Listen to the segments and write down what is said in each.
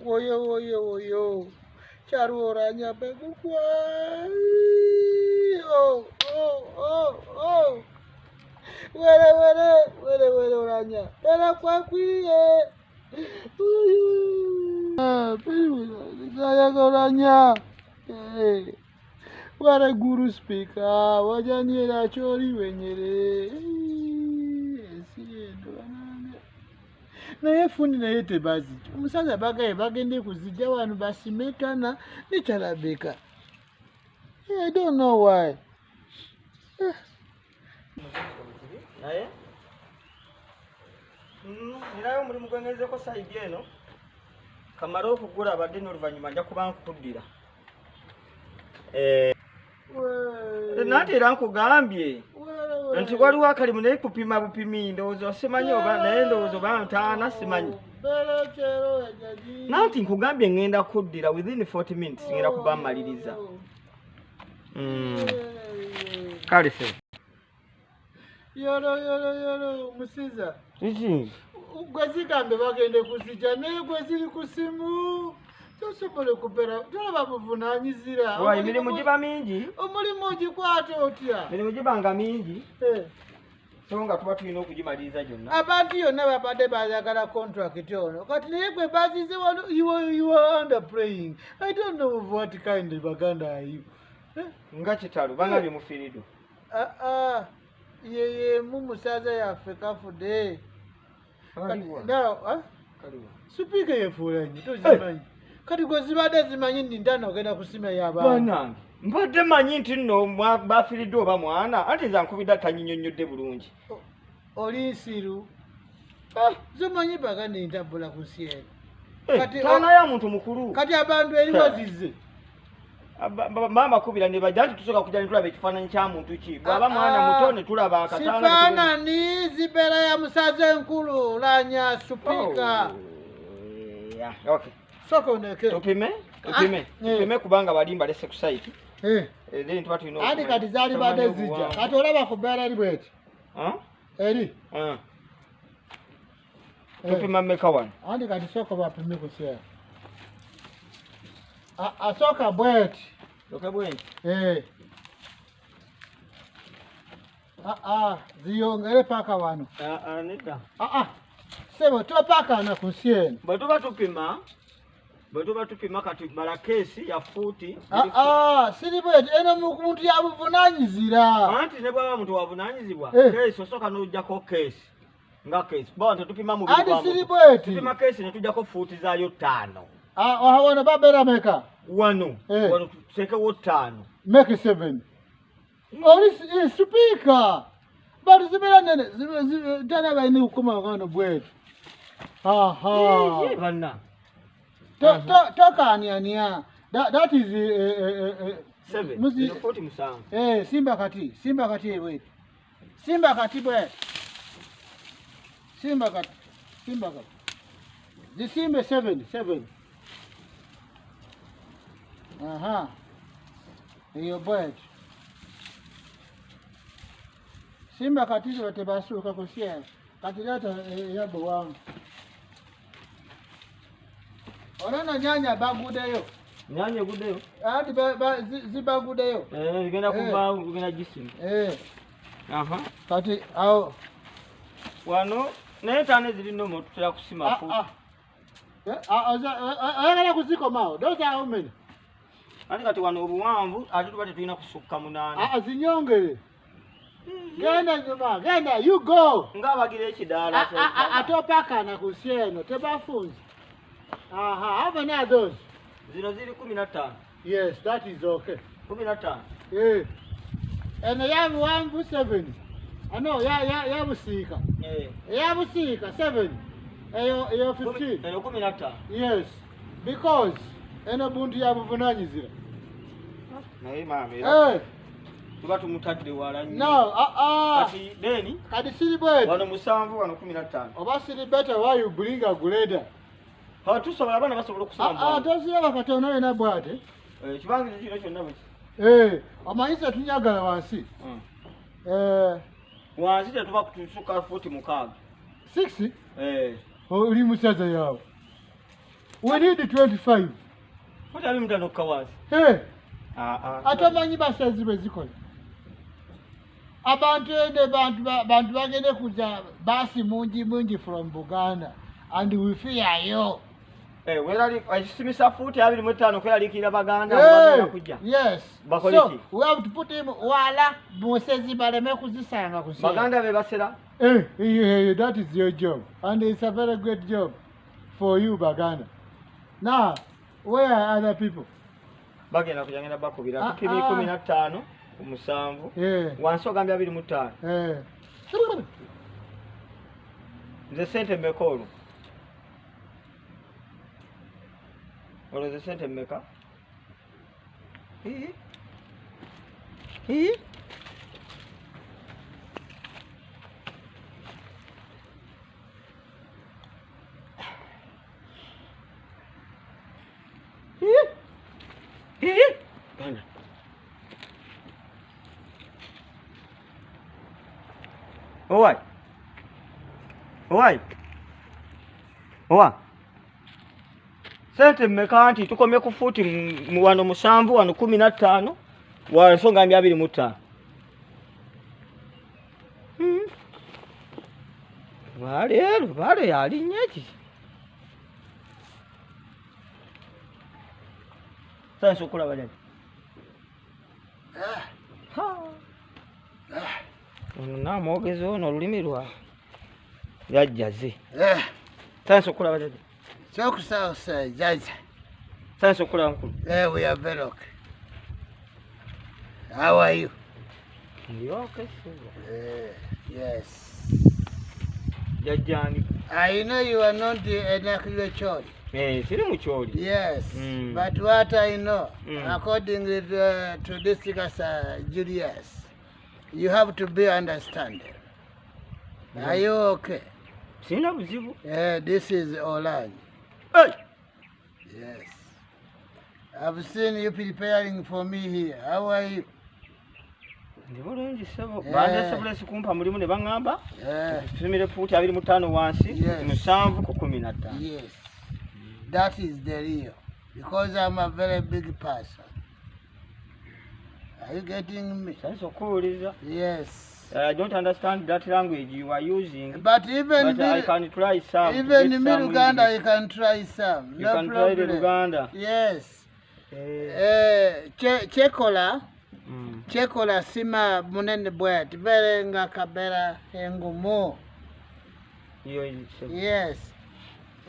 Woyo woyo woyo. Charuoranya begukwa. Oh oh oh oh. Were were were were oranya. Pera kwa kwiye. Ah, pero oranya. Eh. Ware guru speaker, wajaniera chori wenyere. Naye fundi naye tebazi. Omusaza bagaye bagende kuzijja wano basimetana nitalabika. I don't know why. Naye ninayo omulimu gwengezeko sayidi eno kamale okugula abadde n'oluvannyuma nja kuba nkukuddira. Nanti era nkugambye nti waliwo akalimu naye kupima bupimi ndowooza simanyi oba naye ndowooza oba ntaana simanyi. Nanti nkugambye ngenda kuddira within 40 minutes ngenda kuba mmaliriza. Kale se. Yoro yoro yoro musiza. Kiki? Gwe zigambe bagende kuzijja naye gwe ziri ku simu. Tosobola kupera tolaba buvunaanyizira. Wa emirimu giba mingi. Omulimu ogikwata otya? Emirimu gibanga mingi. So nga tuba tulina okugimaliriza gyonna. Abantu yonna babadde baagala contract ono. Kati naye gwe bazize wano you are under praying. I don't know what kind of Baganda are you. Nga kitalo bangabye mufiiriddwa. Ah ah. Yeye mu musaza yaffe kafudde. Now, ah? Sipiika yefuula nnyo tozimanyi. Kati gwe zibadde zimanyi nti ntaano ogenda kusima y'abaana. Bannange mbadde manyi nti nno bafiiriddwa oba mwana anti nze ankubidde tannyinnyonnyodde bulungi. Oli nsiru. Zomanyi Baganda entabula ku nsi eno. Kati taana ya muntu mukulu. Kati abantu eri wazize. Maama kubira ne bajja nti tusooka kujja ne tulaba ekifaananyi kya muntu ki. Bw'aba mwana muto ne tulaba akataana. Sifaanani zibeera ya musaza enkulu lanya supiika. Okay. Soko oneke. Tupime, tupime. Tupime kubanga bali mbalese ku site. Then tuba tulina. Andi kati zaali badde zijja. Kati olaba ku bbeera eri bweti. Eri. Tupima mmeka wano? Andi kati soko bapime ku sera. Asoka bweti. Soka bweti. Ziyongere paka wano. Nedda. Sebo topaka na ku nsi eno. Bwe tuba tupima. Bwe tuba tupima kati bala keesi ya fuuti. Siri bweti eno muntu yabuvunaanyizira. Anti ne bw'aba muntu wavunaanyizibwa keesi osooka n'oggyako keesi. Nga keesi. Bo tetupima mubiri gwa muntu. Anti siri bweti. Tupima keesi ne tuggyako fuuti zaayo 5. Wano babeera meka? Wano. Wano tuteekewo 5. Make 7. Oli sipiika. Batu zibeera nene ddala balina okukoma wano bweti. Aha. Banna. Tokaaniania. That is 7. 47. Simba kati, simba kati bweti. Simba kati bweti. Simba kati, simba kati. Zisimbe 7, 7. Aha. Eyo bweti. Simba kati zo tebasuuka ku nsi. Kati leeta eyabbo wangu. Olona nyanya baguddeyo. Nyanya eguddeyo? Anti zibaguddeyo. Zigenda kuvaawo zigenda gisima. Aha. Kati awo. Wano naye ttaano eziri nnomo tutera kusima fuuti. Oyagala kuzikomaawo. Those are how many? Anti kati wano obuwanvu ate tuba tetulina kusukka 8. Zinyongere. Genda nyuma, genda, you go. Ng'abagira ekidaala. Atopakana ku nsi eno tebafunze. Aha, how many are those? Zino ziri 15. Yes, that is okay. 15. Eno ya buwanvu 7. Ano ya busiika. Ya busiika 7. Eyo 15. Eyo 15. Yes, because eno buntu ya buvunaanyizira. Naye maama era. Tuba tumutadde wala nnyo. No, Kati then kati siri bweti. Wano 7 wano 15. Oba siri better why you bring a grader. Tusobola abaana basobola okusoma. Toziraba katono yena bw'ate. Ekibangirizi kino kyonna bwe ki? Omanyi se tunyagala wansi. Wansi tetuba kutusuka fuuti 6. 6? Eh. Oli musaza yawe. We need 25. Fuuti 25 okka wansi. Hey. Ah, ah. Ate omanyi basezi bwe zikola. Abantu ene bantu bagende kuja basi mungi mungi from Buganda and we fear you. Eh, werali ekisimisa fuuti 25 kweraliikirira Baganda Hey, bagenda kujja. yes. Bakole So ki? we have to put him wala musezi baleme kuzisanga kusera. Baganda be basera. Hey, hey, that is your job, and it's a very great job for you, Baganda. Now, where are other people? Bagenda kujja ngenda bakubira. Ah, Tupimye ah. 15 ku 7. Yeah. Wansi ogambye 25. Yeah. Nze ssente mmeka olwo? Olwo ze ssente mmeka? Ii. Ii. Ii. Ii. Bana. Owai. Owai. Owa. Sente mmeka nti tukomye ku fuuti wano 7 wano 15 wansi ogambye 25. Lubaale lubaale yalinnya ki? Sasa okulaba jjajja. Ha. Ono naamwogezi ono olulimi lwa yajjaze. Sasa okulaba jjajja. Kyokusaakusa jjajja. Sasa okulaba nkulu. Eh, we are very okay. How are you? Ndi okay ssebo. Yes. Jjajja ani? I know you are not an Choli. Eh, siri mu Choli. Yes. But what I know, according to this Julius, you have to be understanding. Are you okay? Sina buzibu. This is Olanyi. Hey! Yes. I've seen you preparing for me here. How are you? Ndi bulungi ssebo. Yeah. Bandeese bulesi kumpa mulimu ne baŋŋamba Yeah. tusimire fuuti 25 wansi, Yes. 7 ku 15. Yes. That is the real. Because I'm a very big person. Are you getting me? Sasa okuwuliriza. Yes. I don't understand that language you are using. But even But I can try some. to even get in some Uganda, English. you can try some. You No can try the problem. Luganda. Yes. Eh. Chekola. Chekola sima munene bwet. Berenga kabera engumu. Yes.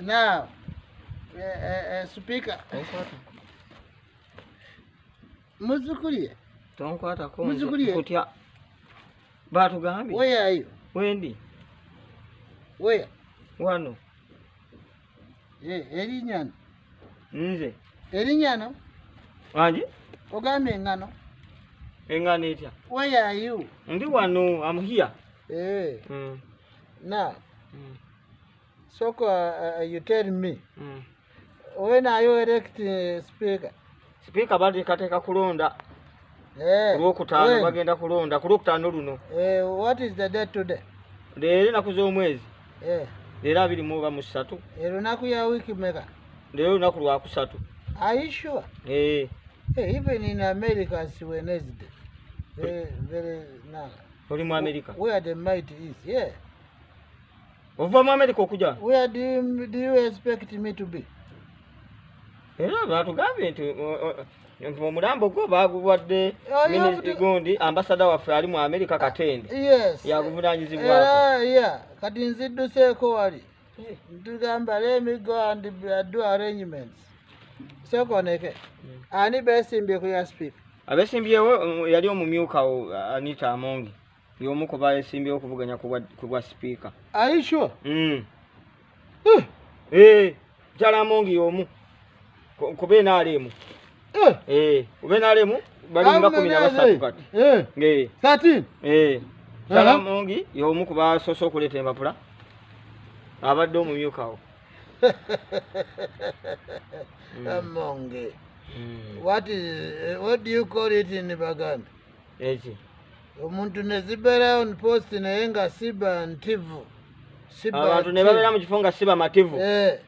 Now, speaker. Muzukulie. Tonkwatako nze Muzukulie. kutya. Baatugambye. Where are you? Wendi. Where? Wano. Eh, erinyano. Nze. Erinyano. Wangi? Ogambye engano. Engano etya? Where are you? Ndi wano, I'm here. Eh. Now, so you tell me. When are you electing speaker? Speaker bateekateeka kulonda. Eh. Ku lwokutaano When? bagenda kulonda, ku lwokutaano luno. Eh, what is the date today? Leero ennaku z'omwezi. Eh. Leero 23. Elunaku ya wiki meka? Leero lunaku lwakusatu. Are you sure? Eh. Hey, even in America it's Wednesday. Very, very now. Oli mu America? Where the might is, yeah. Ova mu America okuja? Where do you expect me to be? Era batugambye nti omulambo gwo baguwadde Oh, you have minisita to- gundi ambasada waffe ali mu America Katende. Yes. Yaguvunaanyizibwako. Era, yeah. Kati nzidduseeko wali. Ntugamba let me go and do arrangements. Sokoneke. Ani beesimbye ku ya speaker? Abeesimbyewo yali omumyuka wo Anita Amongi. Y'omu ku beesimbyewo okuvuganya ku bwa speaker. Are you sure? Eh, Mukyala Amongi y'omu. Ku BNRM. Eh. Ku BNRM bali nga 13 kati. Eh. Eh. 13. Eh. Mukyala Uh-huh. Amongi y'omu ku basoose okuleeta empapula. Abadde omumyuka wo. Amongi. What is what do you call it in Baganda? Eki. Omuntu ne zibeera on post naye nga siba ntivu. Siba Abantu ne babeera mu kifo nga si bamativu. Eh.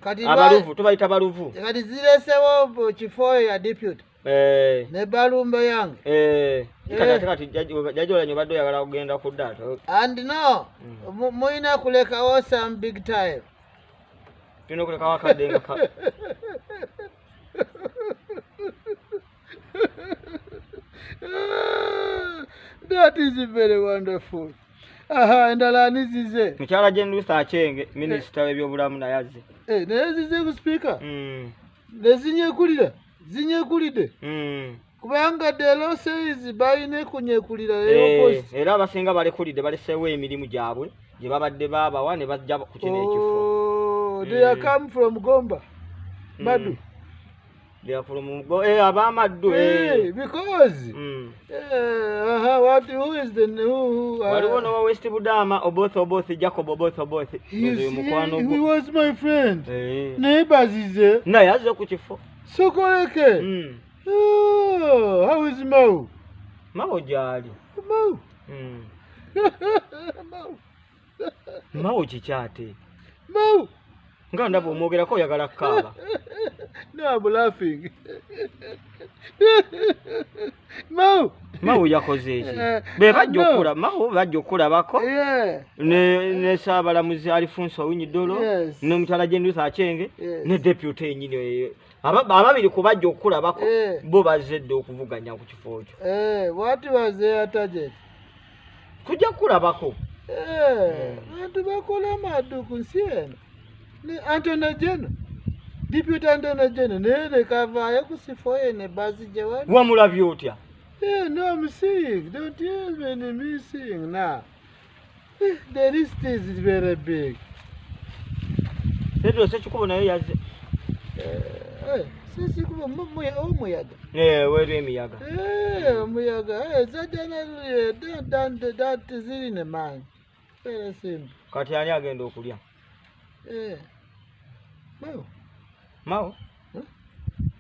Kati abaluvu tubayita baluvu. Kati ziresewo kifo ya deputy. Ne balumba yange. Kati kati jajja Oulanyah obadde oyagala kugenda ku dda. And no, mulina kulekawo some big time. Tulina okulekawo akadde nga That is very wonderful. Aha, endala ani zize? Mukyala Jane Ruth Achenge, minisita w'ebyobulamu naye azze. Naye zize ku speaker? Nezinyekulira, zinyekulidde. Kubanga the law says balina kunyekulira eyo post. Era abasinga balekulidde baleseewo emirimu gyabwe gye babadde baabawa ne bajja ku kino ekifo. They are come from Gomba. Madu. They are from Abamaddu. Because what, who is the who? Waliwo n'owa West Budama, Oboth, Jacob Oboth. He was my friend. Naye bazize. Naye azze ku kifo. Sokoleke. Oh, how is Mao? Mao gy'ali. Mao. Mao. Mao kikyate. Mao. Nga ndaba omwogerako oyagala kukaaba. No, I'm laughing. Mao. Mao yakoze eki? Be bajja okula, Mao bajja okulabako. Ne Ssaabalamuzi Alfonso Owiny Dollo, ne mukyala Jane Ruth Achenge, ne deputy yennyini. Ababiri ku bajja okulabako bo bazze dda okuvuganya ku kifo kyo. What was their target? Kujja kulabako. Bantu bakola amaddu ku nsi eno. Ne Anthony General, Deputy Anthony General, naye leka avaayo ku sifo ye ne bazijje wano. Wamulabye otya? No, I'm seeing. Don't you even me seeing now. The list is very big. Pedro Ssekikubo naye yazze. Ssekikubo omuyaga. Weeru emiyaga. Omuyaga. Zajja that zirine maanyi. Very simple. Kati ani agenda okulya? Mao. Mao?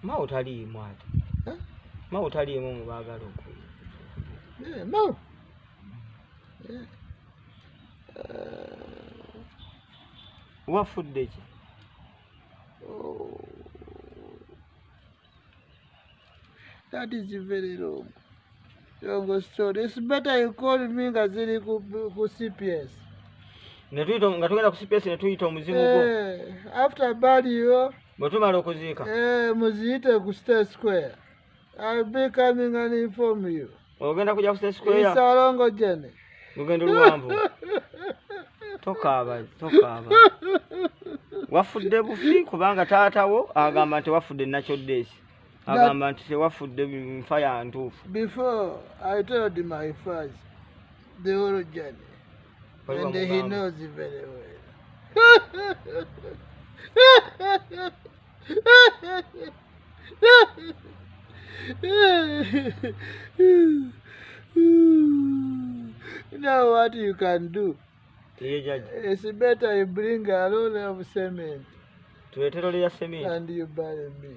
Mao taliimu ate. Mao taliimu mu baagala okulya. Mao. Wafudde ki? That is very wrong. Long story. It's better you call me nga ziri ku CPS. Nga tugenda ku CPS ne tuyita omuzimu gwo. After burial, bwe tumala okuziika. Muziyite ku State Square. I'll be coming and inform you. Ogenda kujja ku State Square? It's a long journey. Lugendo luwanvu. Tokaaba, tokaaba. Wafudde bufi kubanga taata wo agamba nti wafudde Nakyoddeesi. Agamba nti tewafudde nfa ya ntuufu. Before I told my father the whole journey. And he knows very well. Now what you can do? It's better you bring a roll of cement. And you bury me.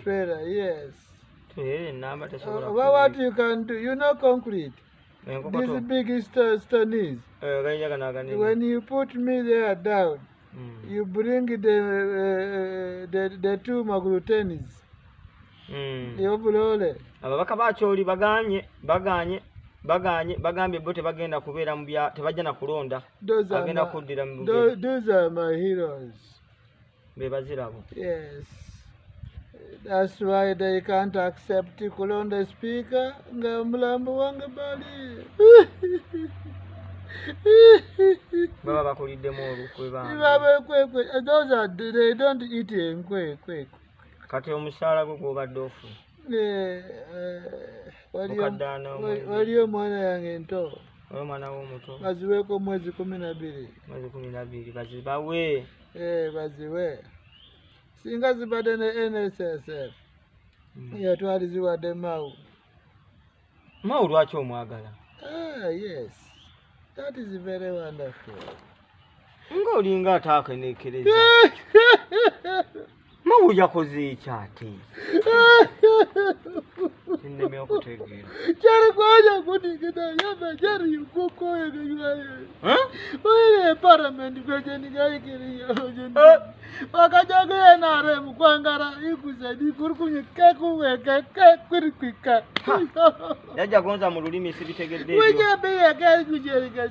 Trailer, yes. Well, what you can do, you know concrete. This big stone is. When you put me there down, you bring the two maglutenis. Ababaka bakyoli baganye bagambye bo tebagenda kubeera mu bya tebajja na kulonda. Agenda kuddira mu bugere. Those are my heroes. Be bazirabo. Yes. That's why they can't accept kulonda speaker nga mulambo wange bali. Baba bakuliddemu olukwe bambi. Those are, they don't eat enkwe. Kati omusaala gwo gw'obadde ofuna? Waliyo omwana yange ento. Omwana wo omuto. Baziweeko mwezi 12. Mwezi 12 bazibawe. Baziwe. Singa zibadde ne NSSF. Yatwali ziwadde Mao. Mao lwaki omwagala? Yes. That is very wonderful. Nga olinga ataakenekereza. Mao yakoze eki ate? Kinnemye okutegeera. Kyali kwaja kudigida yaba jari kuko yegaywaye. Oire parliament kwejendigaikiriyo. Wakajaga NRM kwangara ikusadi kurkunye kekuweke kekwirkwika. Yajja gonza mu lulimi sibitegedde ebyo. Wija biya kekujerika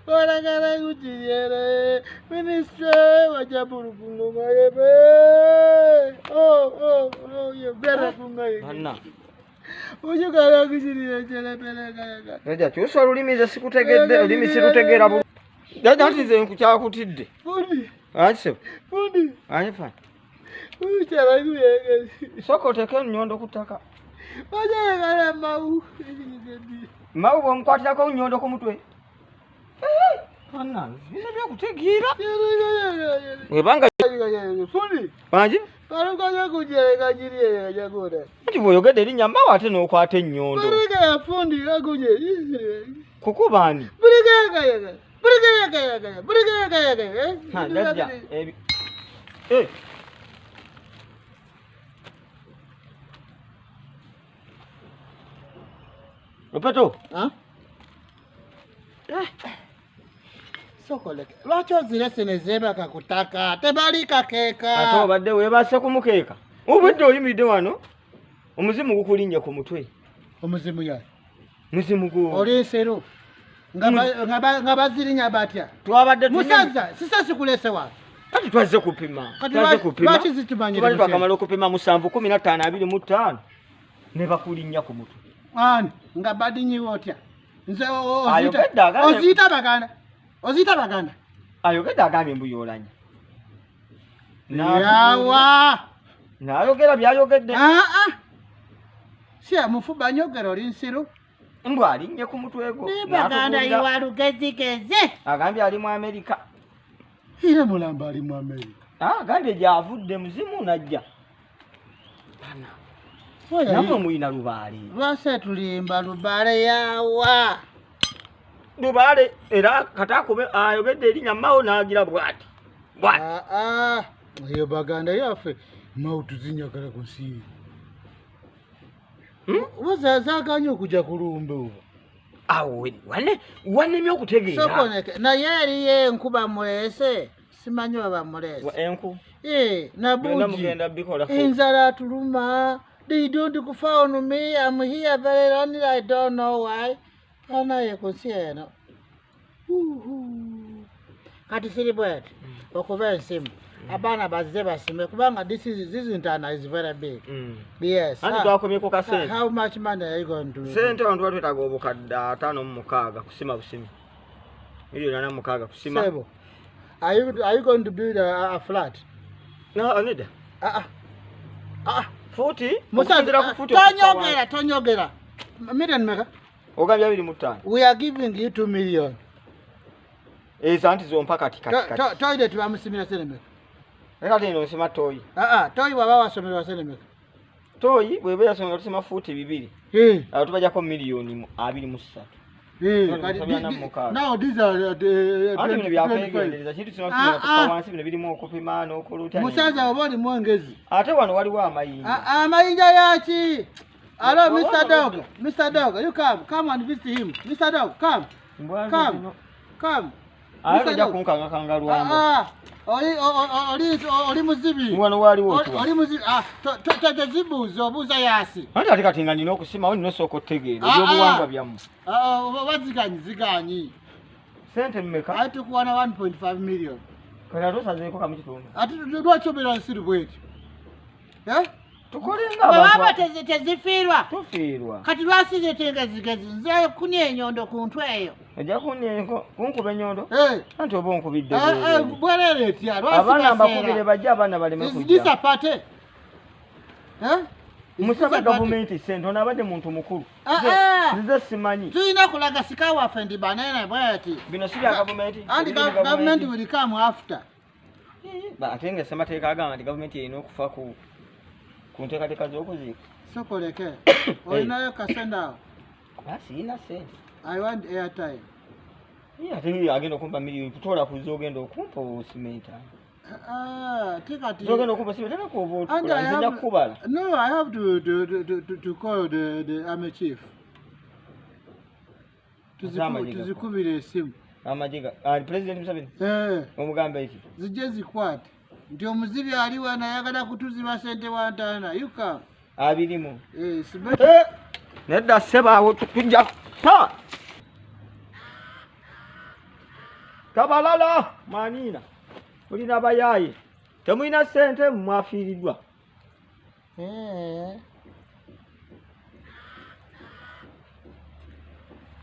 waragara kujiyere ministry wajaburukungo yebe. Oh ye bera kunga ye. Hanna. Ujugara kujiriye jele bere gaga. Yajja kyusa olulimi nze sikutegedde olulimi sirutegeera bulungi. Jjajja nti nze nkukyakutidde. Fundi. Anse. Fundi. Anfa. Uchara kuyege. Soko oteke nnyondo ku ttaka. Wajagala mau. Mau bw'omukwatirako nnyondo ku mutwe. Anna, bino byakutegeera. Webanga Fundi. Bangi? Barukaja kujereka jiriye jagore. Nti bw'oyogedde erinnya Mau ate n'okwata ennyondo. Burika ya fundi akuje. Kukuba ani? Burika yagayaga. Burika yagayaga. Burika yagayaga. Ha, jjajja ebi. Lupeto. Ha? Sokoleke. Lwaki ozirese ne zeebaka ku ttaka? Tebali kakeeka. Ate obadde weebase ku mukeeka. Obadde oyimiridde wano. Omuzimu gukulinnye ku mutwe. Omuzimu yani? Muzimu gu. Oli nseru. Nga bazirinya batya? Twabadde Musaza, sisa sikulese wano. Kati twazze kupima. Twazze kupima. Lwaki zitumanyire? Tubadde twakamala okupima 7 15 25 ne bakulinnya ku mutwe. Ani nga badinyiwe otya? Nze oziyita Baganda. Oziyita Baganda. Ayogedde agambye mbu y'olanya. Yawa. N'ayogera by'ayogedde. Si mufu banyogera oli nsiru. Mbu alinnye ku mutwe gwo. Ne Baganda iwa lugezigeze. Agambye ali mu Amerika. Era mulamba ali mu Amerika. Agambye gy'avudde muzimu n'ajja. Namwe muyina lubaale. Lwase tulimba lubaale yawa. Lubaale era kata akube ayogedde erinnya Mau n'agira bw'ati. Bw'ati. Eyo Baganda yaffe Mau tuzinyagala ku nsi. Zaaganye okujja ku lumbe obwo. Awo wannemye okutegeera. Sokoneke naye eriyo enku bamuleese. Simanyi oba bamuleese. Enku? Nabugi. Enzala atuluma. They don't phone me. I'm here very lonely. I don't know why. Anaye ku nsi eno. Kati siri bweti okuba ensimu. Abaana bazze basime kubanga this internal is very big. Yes. Anti twakomyeko ka sente. How much money are you going to? Sente abantu batwetaaga obukadde 56 kusima busimi. Miliyoni 46 kusima. Sebo. Are you going to build a flat? No, nedda. Futi? Musaza ku futi. Tonyogera. Million meka? Ogambye 25. We are giving you 2 million. Ezo anti zompa kati. Toilet bamusimira sente meka? Leka eno nsima toyi. Toyi bw'aba wasomerwa sente meka? Toyi bw'eba yasomera tusima futi 2. Awo tubajjako miliyoni 23. Now these are the anti bino byakwegendereza kintu kino tuka wansi bino birimu okupima n'okuluta. Musaza oba oli mwongezi. Ate wano waliwo amayinja. Amayinja yaki? Hello Mr. Dog. Mr. Dog, you come and visit him. Mr. Dog, come. Come. Aye ojja kunkangakanga lwambo. Oli muzibi. Wano waliwo otuwa. Oli muzibi. Tezibuuza obuuza yasi. Anti ate kati nga nina okusima nina osooka otegeera ebyobuwangwa byammwe. Oba ziganyi. Sente mmeka? Ate tukuwana 1.5 million. Kati ate osazeeko kamu kitundu. Ate lwaki obeera nsiru bw'etyo? Tukolenga abantu. Baba tezifiirwa. Tufiirwa. Kati lwaki zitengezigezi nze kunya ennyondo ku ntwe eyo. Ojja kunkuba ennyondo? Anti oba onkubidde bwerere etya? Abaana mbakubire bajje abaana baleme kujja. Is this a party? Musabe gavumenti ssente ono abadde muntu mukulu. Nze simanyi. Tulina kulaga sika waffe ndi banene bweti. Bino si bya gavumenti. Anti gavumenti will come after. Ate nga ssemateeka agamba nti gavumenti erina okufa ku nteekateeka z'okuziika. Sokoleke. Olinayo kasente awo? Sirina ssente. I want airtime. Ate agenda okumpa miliyoni kutola ku z'ogenda okumpa osimenta. Ah, kati Zogenda okuba sibe tena kuba otukula nze nja kukubala. No, I have to call the army chief. Tuzikubire esimu. Amagye President Museveni. Omugambe eki. Zijje zikwate. Nti omuzibi ali wano ayagala kutuziba sente wantana. You come. Abirimu. Nedda ssebo tujja ta. Kabalala manina. Mulina bayaaye. Temulina ssente mwafiiriddwa.